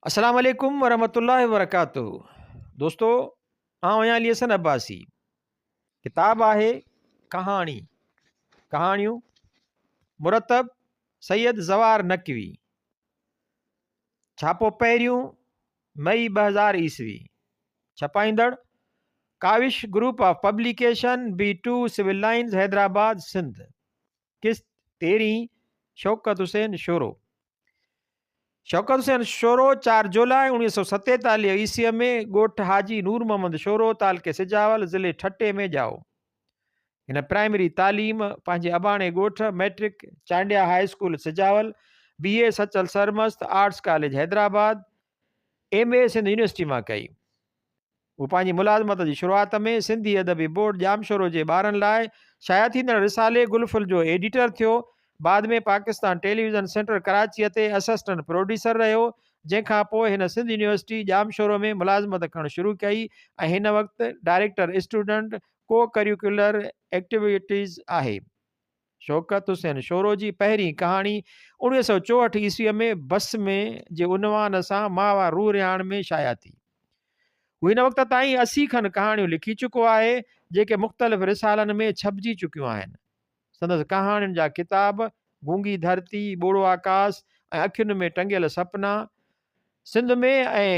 السلام عليڪم ورحمة الله وبرڪاته دوستو آئون آهيان علي حسن عباسي ڪتاب آهي ڪهاڻي ڪهاڻيون مرتب سيد زوار نقوي ڇاپو پهريون مئي 2000 عيسوي ڇپائيندڙ Kawish group of publication B two civil lines Hyderabad Sindh قسط تيرهين، شوڪت حسين شورو. شوڪت حسين شورو چار جولاء 1947 عيسويء ۾ ڳوٺ حاجي نور محمد شورو تعلقي سجاول ضلعي ٺٽي ۾ ڄائو. هن پرائمري تعليم پنهنجي اباڻي ڳوٺ، matric Chandia high school Sujawal, B A Sachal Sarmast arts college Hyderabad, M A Sindh university مان ڪئي. هو پنهنجي ملازمت جي شروعات ۾ سنڌي ادبي بورڊ ڄامشورو جي ٻارن لاء شايع ٿيندڙ رسالي گل ڦل جو ايڊيٽر ٿيو. بعد ۾ پاڪستان ٽيليويزن سينٽر ڪراچيء تي اسسٽنٽ پروڊيوسر رهيو، جنهن کان پوء هن سنڌ يونيورسٽي ڄامشورو ۾ ملازمت ڪرڻ شروع ڪئي ۽ هن وقت ڊائريڪٽر اسٽوڊنٽ ڪو ڪريڪيولر ايڪٽيوٽيز آهي. شوڪت حسين شورو جي پهرين ڪهاڻي 1964 عيسويء ۾ بس ۾ جي عنوان سان ماهوار روح رهاڻ ۾ شايع ٿي. هو هن وقت تائين 80 کن ڪهاڻيون لکي چڪو آهي، جيڪي مختلف رسالن ۾ ڇپجي چڪيون آهن. سندس ڪهاڻين جا ڪتاب گونگي ڌرتي، ٻوڙو آڪاس ۽ اکين ۾ ٽنگيل سپنا سنڌ ۾ ۽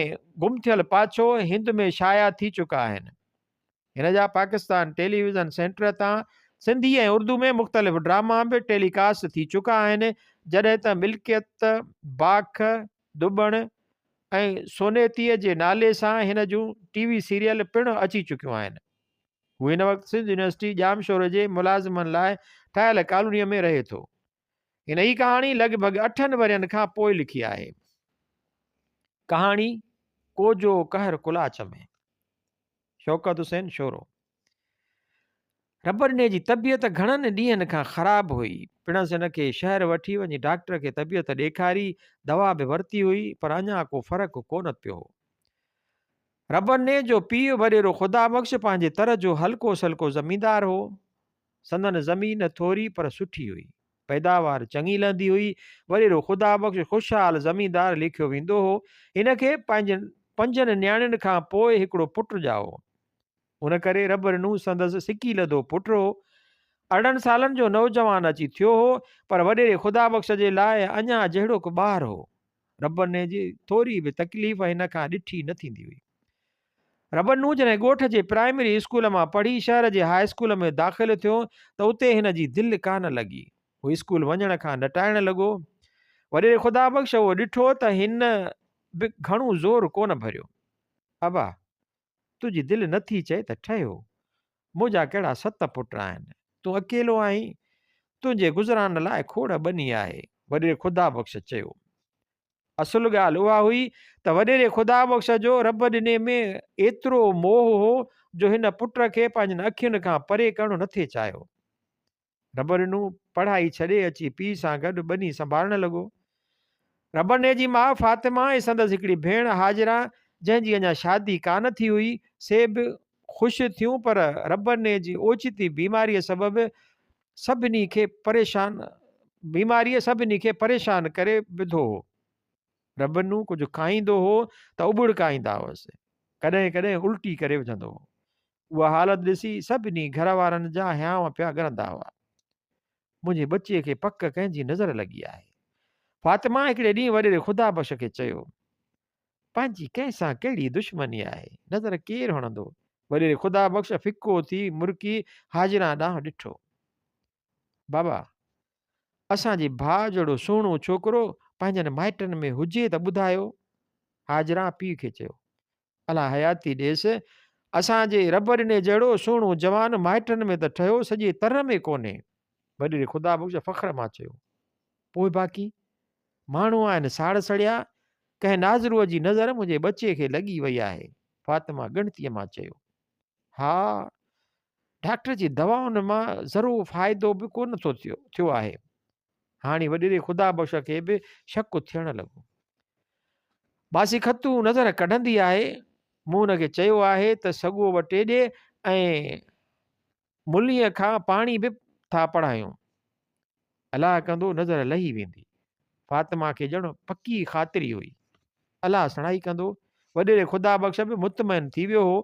گم ٿيل پاڇو هند ۾ شايع ٿي چڪا آهن. هن جا پاڪستان ٽيليويزن سينٽر تان سنڌي ۽ اردو ۾ مختلف ڊراما به ٽيلي ڪاسٽ ٿي چڪا آهن، جڏهن ته ملڪيت، باک، ڌٻڻ ۽ سونيتيء جي نالي سان هن جون ٽي وي سيريل پڻ اچي چڪيون آهن. هو هن وقت سنڌ يونيورسٽي ڄامشوري جي ملازمن لاء ٺاهيل ڪالونيء ۾ رهي ٿو. هن هي ڪهاڻي لڳ ڀڳ اٺن ورهين کان پوء لکي آهي. ڪهاڻي، ڪو جو قهر ڪلاچ ۾. شوڪت حسين شورو. ربڏني جي طبيعت گهڻن ڏينهن کان خراب هئي. پڻس هن کي شهر وٺي وڃي ڊاڪٽر کي طبيعت ڏيکاري، دوا به ورتي هئي، پر اڃا ڪو فرق ڪونه پيو هو. ربڏني جو پيء وڏيرو خدا بخش پنهنجي تر جو هلڪو سلڪو زميندار هو. سندن زمين ٿوري پر سٺي هئي. پيداوار چڱي لهندي هئي. وڏيرو خدا بخش خوشحال زميندار ليکيو ويندو هو. هن کي پنهنجن پنجن نياڻين کان پوء هڪڙو پٽ ڄائو. ان ڪري رب ڏنو سندس سڪيلڌو پٽ هو. 18 سالن جو نوجوان اچي ٿيو هو، پر وڏيري خدا بخش جي لاء اڃا جهڙوڪ ٻار هو. رب ڏني جي ٿوري به تڪليف هن کان ڏٺي نه ٿيندي هئي. ربنو جڏهن ڳوٺ جي پرائمري اسڪول مان پڙهي شهر جي هاء اسڪول ۾ داخل ٿيو ته اتي هن جي دل ڪانه لڳي. هو اسڪول وڃڻ کان نٽائڻ لڳو. وڏيري خدا بخش اهو ڏٺو ته هن به گهڻو زور ڪونه ڀريو. ابا! تنهنجي دل نٿي چئي ته ٺهيو. منهنجا ڪهڙا ست پٽ آهن. تون اڪيلو آهين. تنهنجي گذران لاء کوڙ ٻني آهي. وڏيري خدا بخش چيو. اصل ڳالهه اها هئي ته وڏيري خدا بخش جو رب ڏني ۾ ايترو موهه هو جو هن پٽ کي پنهنجن اکين کان پري ڪرڻ نٿي چاهيو. رب ڏنو پڙهائي ڇڏي اچي پيء سان گڏ ٻني سنڀالڻ لڳو. رب ڏني جي ماء فاطمه ۽ سندس هڪڙي ڀيڻ حاجره جنهن جي اڃا شادي ڪانه ٿي هئي سي به خوش ٿيون پر رب ڏني جي اوچتي بيماريء سبب سڀني کي پريشان بيماريء سڀني کي پريشان ڪري وڌو هو. ربنو ڪجهه کائيندو هو ته اٻڙڪا ايندا هئس. ڪڏهن ڪڏهن الٽي ڪري وجهندو هو. اها حالت ڏسي سڀني گهر وارن جا هيانء پيا ڳرندا هئا. منهنجي ٻچي کي پڪ ڪنهن جي نظر لڳي آهي. فاطمه هڪڙي ڏينهن وڏيري خدا بخش کي چيو. پنهنجي ڪنهن سان ڪهڙي دشمني آهي، نظر ڪير هڻندو؟ وڏيري خدا بخش ڦڪو ٿي مرڪي حاجران ڏانهن ڏٺو. بابا، اسان جي ڀاء جهڙو سهڻو ڇوڪرو پنهنجن مائٽن ۾ هجي ته ٻڌايو. حاجران پيء کي چيو. الله حياتي ڏيس، اسان جي رب ڏني جهڙو سهڻو جوان مائٽن ۾ ته ٺهيو سڄي تر ۾ ڪونهي. وڏيري خدا بخش فخر مان چيو. پوء باقي؟ ماڻهو آهن ساڙ سڙيا، ڪنهن ناظروء جي نظر منهنجي ٻچي کي لڳي وئي آهي. فاطمه ڳڻتيء مان چيو. ها، ڊاڪٽر جي دوائن مان ذرو فائدو به ڪونه ٿو ٿيو آهي. هاڻي وڏيري خدا بخش کي به شڪ ٿيڻ لڳو. ماسي کتون نظر ڪڍندي آهي. مون هن کي چيو آهي ته سڳو وٽي ڏي ۽ مليء کان پاڻي به ٿا پڙهايون. الله ڪندو نظر لهي ويندي. فاطمه کي ڄڻ پڪي خاطري هئي. الله سڻائي ڪندو. وڏيري خدا بخش به مطمئن ٿي ويو هو.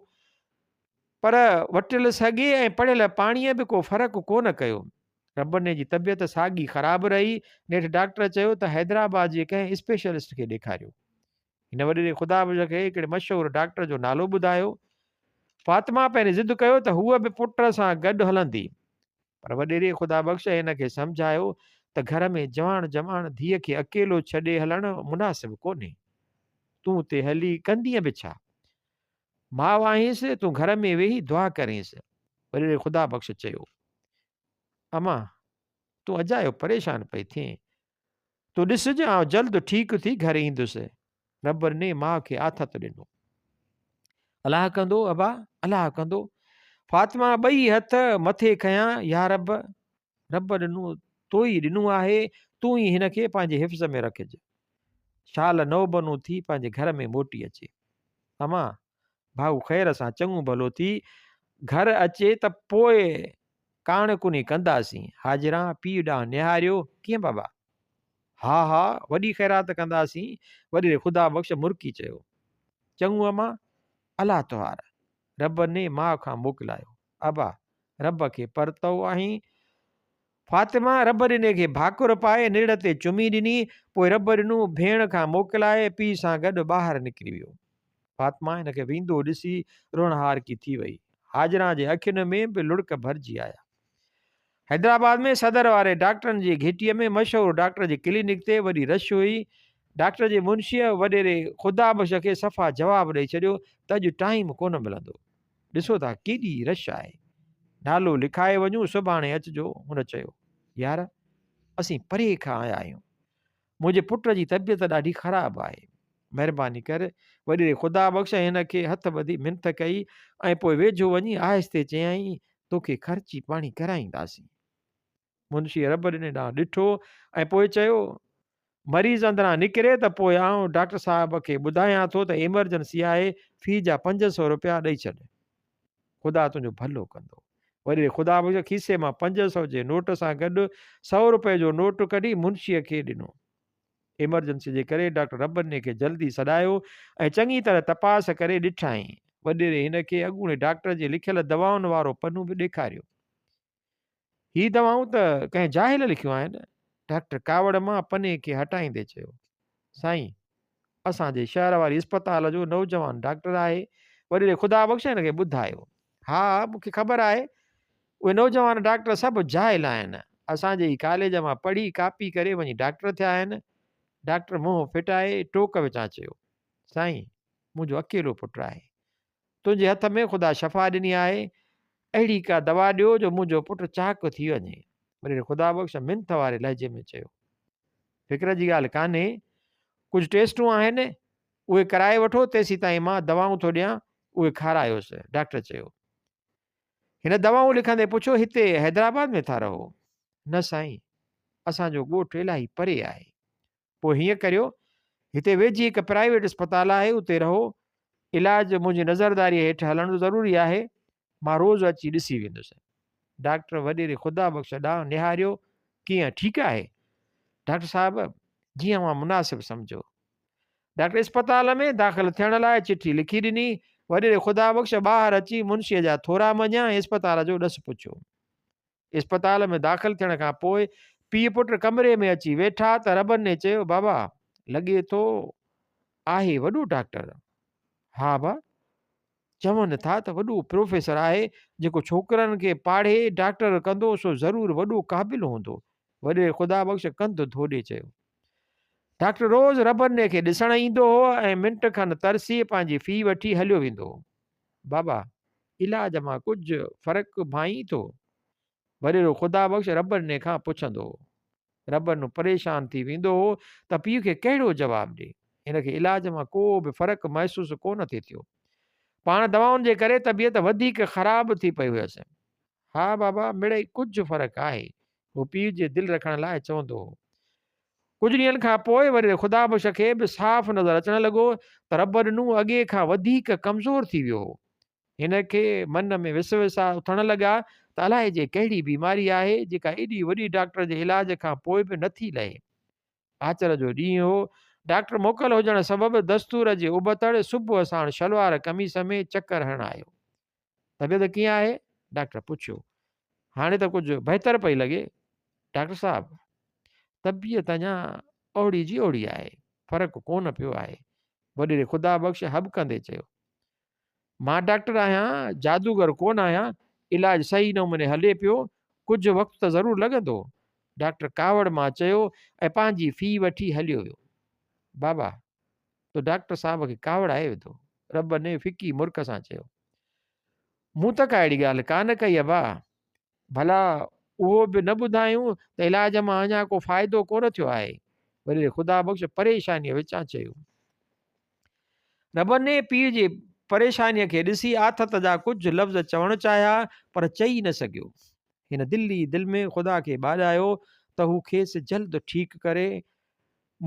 پر وٽيل سڳي ۽ پڙهيل پاڻيء به ڪو فرق ڪونه ڪيو. ربني جي طبيعت ساڳي خراب رهي. نيٺ ڊاڪٽر چيو ته حيدرآباد جي ڪنهن اسپيشلسٽ کي ڏيکاريو. هن وڏيري خدا بخش کي هڪڙي مشهور ڊاڪٽر جو نالو ٻڌايو. فاطمه پهرين ضد ڪيو ته هوء به پٽ سان گڏ هلندي. پر وڏيري خدا بخش هن کي سمجهايو ته گهر ۾ جواڻ جماڻ ڌيء کي اڪيلو ڇڏي هلڻ مناسب ڪونهي. تون اتي هلي ڪندينء به ڇا؟ ماء آهينس، تون گهر ۾ ويهي دعا ڪرينس. وڏيري خدا بخش چيو. امان، تون اجايو پريشان پئي ٿئين. تون ڏسج آئون جلد ٺيڪ ٿي گهر ايندس. رب ڏني ماء کي آٿت ڏنو. الله ڪندو ابا، الله ڪندو. فاطمه ٻئي هٿ مٿي کنيا، يا رب، رب ڏنو تو ئي ڏنو آهي، تون ئي هن کي پنهنجي حفظ ۾ رکج. شال نوبنو ٿي پنهنجي گهر ۾ موٽي اچي. امان، ڀائو خير سان چڱو ڀلو ٿي گهر اچي ته پوء ڪاڻ ڪني ڪنداسين. حاجران پيء ڏانهن نهاريو، ڪيئن بابا؟ ها ها، وڏي خيرات ڪنداسين. وڏيري خدا بخش مرڪي چيو. چڱو امان، الله توهار. رب ني ماء کان موڪلايو. ابا، رب کي پرتو آهين. فاطمه رب ڏني کي ڀاڪر پائي نرڙ تي چمي ڏني، پوء رب ڏنو ڀيڻ کان موڪلائي پيء سان گڏ ٻاهر نڪري ويو. فاطمه هن کي ويندو ڏسي روئڻهارڪي ٿي وئي. حاجران جي اکين ۾ به لڙڪ ڀرجي آيا. حيدرآباد ۾ صدر واري ڊاڪٽرن جي گهٽيء ۾ مشهور ڊاڪٽر جي ڪلينڪ تي وڏي رش هئي. ڊاڪٽر جي منشيء وڏيري خدا بخش کي صفا جواب ڏئي ڇڏيو ته اڄ ٽائيم ڪونه ملندو. ڏسو ٿا ڪيڏي رش آهي. نالو لکائي وڃون سڀاڻي اچجو. هن چيو. يار اسين پري کان آيا آهيون. منهنجي پٽ جي طبيعت ڏاڍي خراب آهي. مهرباني ڪر. وڏيري خدا بخش هن کي هٿ ٻڌي منٿ ڪئي ۽ پوء ويجهو وڃي آهستي چيائين، توکي خرچي پاڻي ڪرائينداسين. منشيء رب ڏني ڏانهن ڏٺو ۽ پوء چيو، مريض اندران نڪري ته پوء آئون ڊاڪٽر صاحب کي ٻڌايان ٿو ته ايمرجنسي آهي، في جا 500 روپيا ڏئي ڇڏ. خدا تنهنجو ڀلو ڪندو. وڏيري خدا بخش کيسي مان 500 جي نوٽ سان گڏ سئو روپئي جو نوٽ ڪڍي منشيء کي ڏنو. ايمرجنسي جي ڪري ڊاڪٽر ربڏني کي جلدي سڏايو ۽ چڱي طرح تپاس ڪري ڏٺائين. وڏيري هن کي اڳوڻي ڊاڪٽر جي لکيل دوائن وارو پنو به ڏيکاريو. هي دوائون ته ڪنهن جاهل لکيون آهن. ڊاڪٽر ڪاوڙ مان پني کي هٽائيندي چيو. سائين، اسان جي شهر واري اسپتال جو نوجوان ڊاڪٽر آهي. وڏيري خدا بخش هن کي ٻڌايو. ها، مون کي خبر آهي. اهي نوجوان ڊاڪٽر سڀ جاهل آهن. اسان جي ئي ڪاليج مان پڙهي ڪاپي ڪري وڃي ڊاڪٽر ٿيا آهن. ڊاڪٽر منهن ڦٽائي ٽوڪ وچان چيو. سائين، منهنجو اڪيلو پٽ آهي. تنهنجي هٿ ۾ خدا شفا ڏني آهي، اهڙي ڪا دوا ڏيو جو منهنجو پٽ چاڪ ٿي وڃي. وڏيري خدا بخش منٿ واري لهجي ۾ چيو. فڪر جي ڳالهه ڪانهي، ڪجهه ٽيسٽون آهن، اهي ڪرائي وٺو، تيسيتائين مان دوائون ٿو ڏيان، اهي کارايوس. ڊاڪٽر چيو. هن دوائون لکندي پڇيو، هتي حيدرآباد ۾ ٿا رهو؟ نه سائين، اسان جو ڳوٺ الاهي پري آهي. پوء هيئن ڪريو، هتي ويجهي هڪ پرائيويٽ اسپتال آهي، اتي رهو. علاج منهنجي نظرداريء هيٺ هلڻ ضروري آهي. مان روز اچي ڏسي ويندس. ڊاڪٽر وڏيري خدا بخش ڏانهن نهاريو، ڪيئن، ٺيڪ آهي؟ ڊاڪٽر صاحب، جيئن اوهان مناسب سمجهو. ڊاڪٽر اسپتال ۾ داخل ٿيڻ لاء چٺي لکي ڏني. وڏيري خدا بخش ٻاهر اچي منشيء جا ٿورا مڃيا ۽ اسپتال جو ڏس پڇيو. اسپتال ۾ داخل ٿيڻ کان پوء پيء پٽ ڪمري ۾ اچي ويٺا ته ربن چيو، بابا لڳي ٿو آهي وڏو ڊاڪٽر. ها ابا، چون ٿا ته وڏو پروفيسر آهي، جيڪو ڇوڪرن کي پاڙهي ڊاڪٽر ڪندو سو ضرور وڏو قابل هوندو. وڏيري خدا بخش ڪنڌ ڌوڏي چيو. ڊاڪٽر روز ربن کي ڏسڻ ايندو هو ۽ منٽ کن ترسي پنهنجي في وٺي هليو ويندو هو. بابا، علاج مان ڪجهه فرق ڀانئين ٿو؟ وڏيرو خدا بخش ربڏني کان پڇندو هو. ربڏنو پريشان ٿي ويندو هو ته پيء کي ڪهڙو جواب ڏئي. هن کي علاج مان ڪو به فرق محسوس ڪو نه ٿي ٿيو. پاڻ دوائن جي ڪري طبيعت وڌيڪ خراب ٿي پئي هيس. ها بابا، مڙئي ڪجهه فرق آهي. هو پيء جي دل رکڻ لاء چوندو هو. ڪجهه ڏينهن کان پوء وري خدا بخش کي به صاف نظر اچڻ لڳو ته رب ڏنو اڳي کان وڌيڪ ڪمزور ٿي ويو هو. هن کي من ۾ وسوسا اٿڻ لڳا ته الائجي ڪهڙي بيماري آهي جيڪا ايڏي وڏي ڊاڪٽر جي علاج کان پوء به نٿي لهي. آچر جو ڏينهن هو. ڊاڪٽر موڪل هجڻ سبب دستور جي ابتڙ صبح ساڻ شلوار قميص ۾ چڪر هڻڻ آيو. طبيعت ڪيئن آهي؟ ڊاڪٽر پڇيو. هاڻي ته ڪجهه بهتر پئي لڳي. ڊاڪٽر صاحب، طبيعت اڃا اوڙي جي اوڙي آهي، فرق ڪونه پيو آهي. وڏيري خدا بخش هٻڪندي چيو. مان ڊاڪٽر آهيان، جادوگر ڪونه آهيان، علاج صحيح نموني هلي پيو، ڪجهه وقت ته ضرور لڳندو. ڊاڪٽر ڪاوڙ مان چيو ۽ پنهنجي في وٺي هليو ويو. بابا، تو ڊاڪٽر صاحب کي ڪاوڙائي وڌو. ربني ڦڪي مرڪ سان چيو. مون ته ڪا اهڙي ڳالهه ڪانه ڪئي ابا. ڀلا اهو به نه ٻڌايون ته علاج مان اڃا ڪو فائدو ڪونه ٿيو آهي. وڏيري خدا بخش پريشانيء وچان چيو. ربني پيء جي پريشانيء کي ڏسي آٿت جا ڪجهه لفظ چوڻ چاهيا پر چئي نه سگهيو. هن دل ئي دل ۾ خدا کي ٻاڏايو ته هو کيس جلد ٺيڪ ڪري.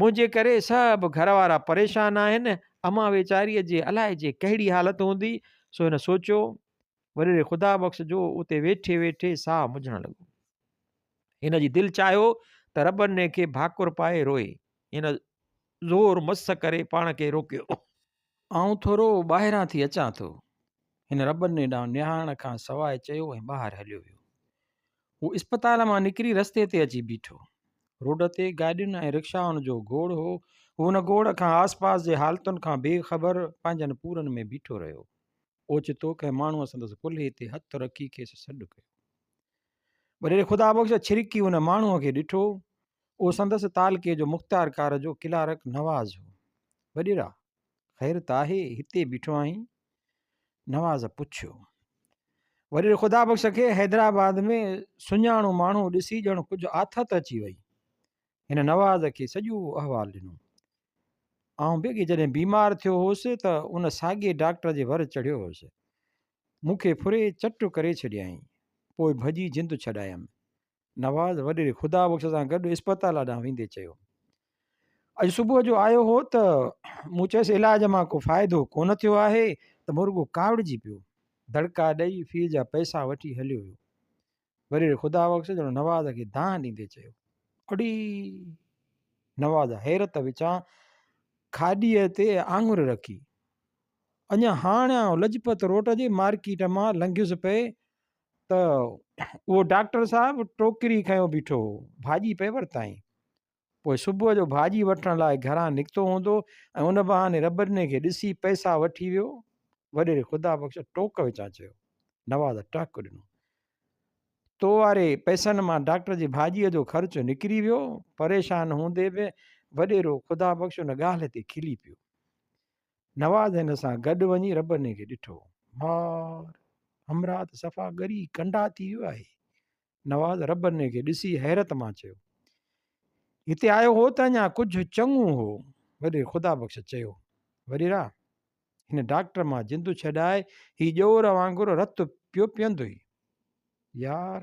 منهنجي ڪري سڀ گهر وارا پريشان آهن، امان ويچاريء جي الائجي ڪهڙي حالت هوندي، سو هن سوچيو. وڏيري خدا بخش جو اتي ويٺي ويٺي ساهه منجهڻ لڳو. هن جي دل چاهيو ته ربني کي ڀاڪر پائي روئي. هن زور مس ڪري پاڻ کي روڪيو. آئون ٿورو ٻاهران ٿي اچان ٿو. هن ربني ڏانهن نهارڻ کان سواء چيو ۽ ٻاهر هليو ويو. هو اسپتال مان نڪري رستي تي اچي بيٺو. روڊ تي گاڏين ۽ رڪشائن جو گوڙ هو. هو ان گوڙ کان آس پاس جي حالتن کان بي خبر پنهنجن پورن ۾ بيٺو رهيو. اوچتو ڪنهن ماڻهوء سندس ڪلهي تي هٿ رکي کيس سڏ ڪيو. وڏيري خدا بخش ڇرڪي ان ماڻهوء کي ڏٺو. اهو سندس تعلقي جو مختيارڪار جو ڪلارڪ نواز هو. وڏيرا، خير ته آهي، هتي بيٺو آهين؟ نواز پڇيو. وڏيري خدا بخش کي حيدرآباد ۾ سڃاڻو ماڻهو ڏسي ڄڻ ڪجهه آٿت اچي وئي. هن نواز کي سڄو احوال ڏنو. آئون به اڳي جڏهن بيمار ٿيو هوس ته ان ساڳئي ڊاڪٽر جي ور چڙهيو هوس. مون کي ڦري چٽ ڪري ڇڏيائين. پوء ڀڄي جند ڇڏايم. نواز وڏيري خدا بخش سان گڏ اسپتال ڏانهن ويندي چيو. اڄ صبح جو آيو هو ته مون چيس علاج مان ڪو فائدو ڪونه ٿيو آهي ته مرڳو ڪاوڙجي پيو. دڙڪا ڏئي في جا پئسا وٺي هليو ويو. وڏيري خدا بخش ڄڻ نواز کي دانهن ڏيندي چيو. اڙي! نواز حيرت وچان کاڏيء تي آڱر رکي. اڃا هاڻ آئون لجپت روڊ جي مارڪيٽ مان لنگهيس پئي ته اهو ڊاڪٽر صاحب ٽوڪري کنيو بيٺو هو، ڀاڄي پئي ورتائين. پوء صبح جو ڀاڄي وٺڻ لاء گهران نڪتو هوندو ۽ ان بهاني ربڏني کي ڏسي پئسا وٺي ويو. وڏيري خدا بخش ٽوڪ وچان چيو. نواز ٽهڪ ڏنو. تو واري پئسن مان ڊاڪٽر جي ڀاڄيء جو خرچ نڪري ويو. پريشان هوندي به وڏيرو خدا بخش ان ڳالهه تي کلي پيو. نواز هن سان گڏ وڃي ربڏني کي ڏٺو. مار! همراهه ته صفا ڳري ڪنڊا ٿي ويو آهي. نواز ربڏني کي ڏسي حيرت مان چيو. هتي آيو هو ته اڃا ڪجهه چڱو هو. وڏيري خدا بخش چيو. وڏيرا! هن ڊاڪٽر مان جند ڇڏائي هي ڄور وانگر رت پيو پيئندوئي. يار!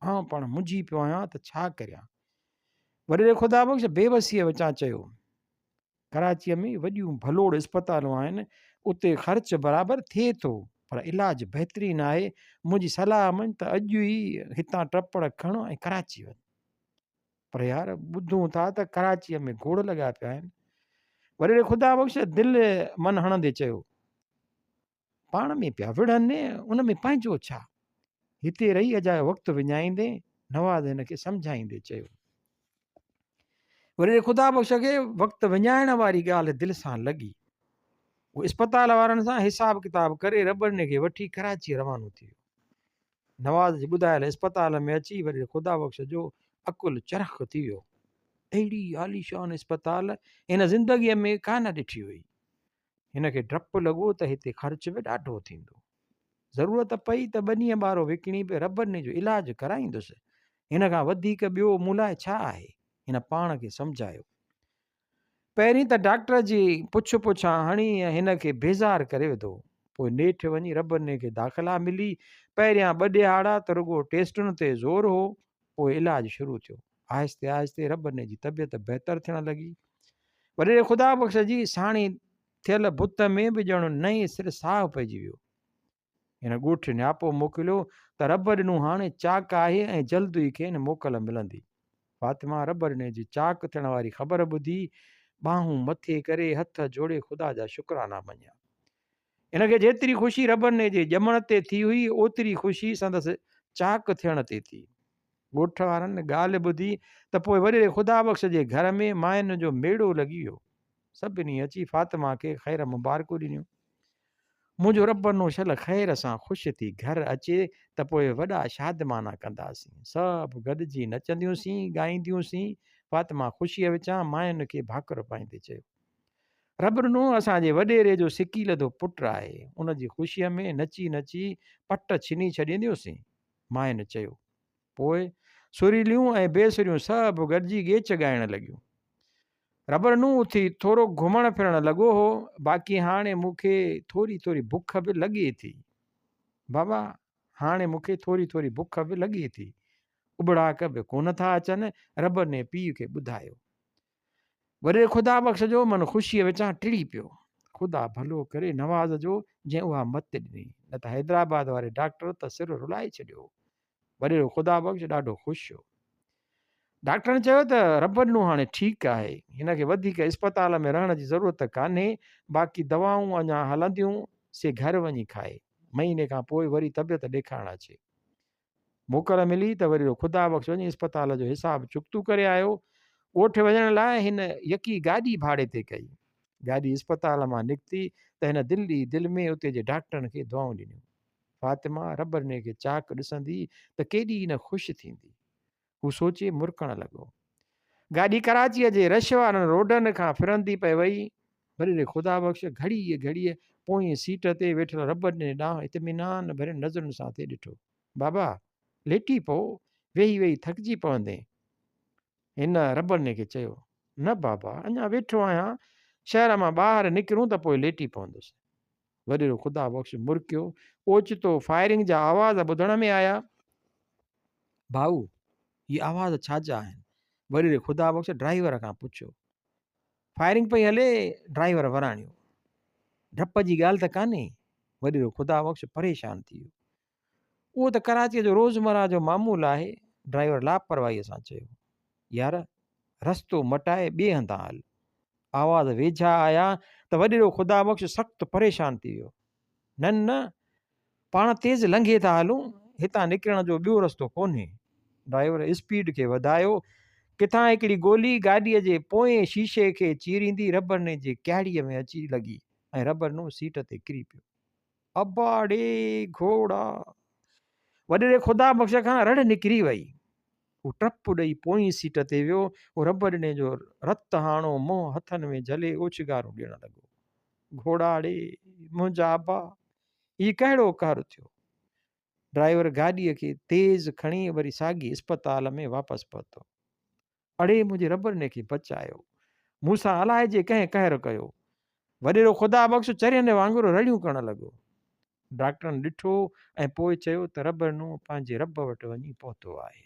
آئون پاڻ منجهي پيو آهيان ته ڇا ڪريان؟ وڏيري خدا بخش بيوسيء وچان چيو. ڪراچيء ۾ وڏيون ڀلوڙ اسپتالون آهن، اتي خرچ برابر ٿئي ٿو، پر علاج بهترين آهي، منهنجي صلاح مڃ ته اڄ ئي هتان ٽپڙ کڻ ۽ ڪراچي وڃ. پر يار ٻڌون ٿا ته ڪراچيء ۾ گوڙ لڳا پيا آهن. وڏيري خدا بخش دل من هڻندي چيو. پاڻ ۾ پيا وڙهن، ان ۾ پنهنجو ڇا؟ هتي رهي اجايو وقت وڃائيندين، نواز هن کي سمجهائيندي چيو. وري خدا بخش کي وقت وڃائڻ واري ڳالهه دل سان لڳي. هو اسپتال وارن سان حساب ڪتاب ڪري ربڏني کي وٺي ڪراچيء روانو ٿي ويو. نواز جي ٻڌايل اسپتال ۾ اچي وري خدا بخش جو عقل چرخ ٿي ويو. اهڙي عاليشان اسپتال هن زندگيء ۾ ڪانه ڏٺي هئي. هن کي ڊپ لڳو ته هتي خرچ به ڏاڍو ٿيندو. ضرورت پئي ته ٻنيء ٻارو وڪڻي به ربڏني جو علاج ڪرائيندس. هن کان وڌيڪ ٻيو مون لاء ڇا آهي؟ هن پاڻ کي سمجهايو. پهرين ته ڊاڪٽر جي پڇ پڇان هڻي هن کي بيزار ڪري وڌو. پوء نيٺ وڃي ربڏني کي داخلا ملي. پهريان ٻه ڏهاڙا ته رڳو ٽيسٽن تي زور هو. پوء علاج شروع ٿيو. آهستي آهستي ربڏني جي طبيعت بهتر ٿيڻ لڳي. وڏيري خدا بخش جي ساڻي ٿيل بت ۾ به ڄڻ نئين سر ساهه پئجي ويو. هن ڳوٺ نياپو موڪليو ته رب ڏنو هاڻي چاڪ آهي ۽ جلد ئي کين موڪل ملندي. فاطمه رب ڏني جي چاڪ ٿيڻ واري خبر ٻڌي ٻانهون مٿي ڪري هٿ جوڙي خدا جا شڪرانا مڃيا. هن کي جيتري خوشي ربرني جي ڄمڻ تي ٿي هئي، اوتري خوشي سندس چاڪ ٿيڻ تي ٿي. ڳوٺ وارن ڳالهه ٻڌي ته پوء وڏيري خدا بخش جي گهر ۾ ماين جو ميڙو لڳي ويو. سڀني اچي فاطمه کي خير مبارڪون ڏنيون. منهنجو ربنو شل خير سان خوش ٿي گهر اچي ته پوء وڏا شادمانا ڪنداسين. سڀ گڏجي نچنديون سين، ڳائينديون سين. فاطمه خوشيء وچان ماين کي ڀاڪر پائيندي چيو. ربڏنو اسان جي وڏيري جو سڪيلڌو پٽ آهي. ان جي خوشيء ۾ نچي نچي پٽ ڇني ڇڏينديون سين. ماين چيو. پوء سريليون ۽ بي سريون سڀ گڏجي ڳيچ ڳائڻ لڳيون. ربرنو اٿي ٿورو گهمڻ ڦرڻ لڳو هو، باقي هاڻي مون کي ٿوري ٿوري بک به لڳي ٿي. بابا، هاڻي مون کي ٿوري ٿوري بک به لڳي ٿي. اٻڙاڪ به ڪونه ٿا اچن، ربرني پيء کي ٻڌايو. وڏيري خدا بخش جو من خوشيء وچان ٽڙي پيو. خدا ڀلو ڪري نواز جو جنهن اها مت ڏني، نه ته حيدرآباد واري ڊاڪٽر ته سر رلائي ڇڏيو هو. وڏيرو خدا بخش ڏاڍو خوش هو. ڊاڪٽرن چيو ته ربڏنو هاڻي ٺيڪ آهي، هن کي وڌيڪ اسپتال ۾ رهڻ جي ضرورت ڪانهي، باقي دوائون اڃا هلنديون، سي گهر وڃي کائي. مهيني کان پوء وري طبيعت ڏيکارڻ اچي. موڪل ملي ته وري خدا بخش وڃي اسپتال جو حساب چڪتو ڪري آيو. ڳوٺ وڃڻ لاء هن يڪي گاڏي ڀاڙي تي ڪئي. گاڏي اسپتال مان نڪتي ته هن دل ئي دل ۾ اتي جي ڊاڪٽرن کي دعائون ڏنيون. فاطمه ربرني کي چاڪ ڏسندي ته ڪيڏي نه خوش ٿيندي. هو سوچي مرڪڻ لڳو. گاڏي ڪراچيء جي رش وارن روڊن کان ڦرندي پئي وئي. وڏيري خدا بخش گهڙيء گهڙيء پوئين سيٽ تي ويٺل ربڏني ڏانهن اطمينان ڀرين نظرن سان ٿي ڏٺو. بابا، ليٽي پئو، ويهي ويهي ٿڪجي پوندين. هن ربڏني کي چيو. نه بابا، اڃا ويٺو آهيان، شهر مان ٻاهر نڪرون ته پوء ليٽي پوندس. وڏيرو خدا بخش مرڪيو. اوچتو فائرنگ جا آواز ٻڌڻ ۾ آيا. ڀائو، هي آواز ڇا جا آهن؟ وڏيري خدا بخش ڊرائيور کان پڇيو. فائرنگ پئي هلي، ڊرائيور وراڻيو. ڊپ جي ڳالهه ته ڪانهي؟ وڏيرو خدا بخش پريشان ٿي ويو. اهو ته ڪراچيء جو روزمره جو معمول آهي، ڊرائيور لاپرواهيء سان چيو. يار، رستو مٽائي ٻئي هنڌان هل. آواز ويجها آيا ته وڏيرو خدا بخش سخت پريشان ٿي ويو. نه نه، پاڻ تيز لنگهي ٿا هلون، هتان نڪرڻ جو ٻيو رستو ڪونهي. ڊرائيور اسپيڊ کي وڌايو. ڪٿان هڪڙي گولي گاڏيء جي پوئين شيشي کي چيريندي ربرني جي ڪهاڙيء ۾ اچي لڳي ۽ ربرنو سيٽ تي ڪري پيو. ابا ڙي گهوڙا! وڏيري خدا بخش کان رڙ نڪري وئي. هو ٽپ ڏئي پوئين سيٽ تي ويو. هو ربرني جو رت هاڻو منهن هٿن ۾ جهلي اوڇگارون ڏيڻ لڳو. گهوڙا ڙي منهنجا ابا! هي ڪهڙو قهر ٿيو؟ ڊرائيور گاڏيء کي تيز کڻي وري ساڳي اسپتال ۾ واپس پهتو. اڙي منهنجي ربرني کي بچايو. مون سان الائجي ڪنهن قهر ڪيو. وڏيرو خدا بخش چرين وانگر رڙيون ڪرڻ لڳو. ڊاڪٽرن ڏٺو ۽ پوء چيو ته ربرنو پنهنجي رب وٽ وڃي پهتو آهي.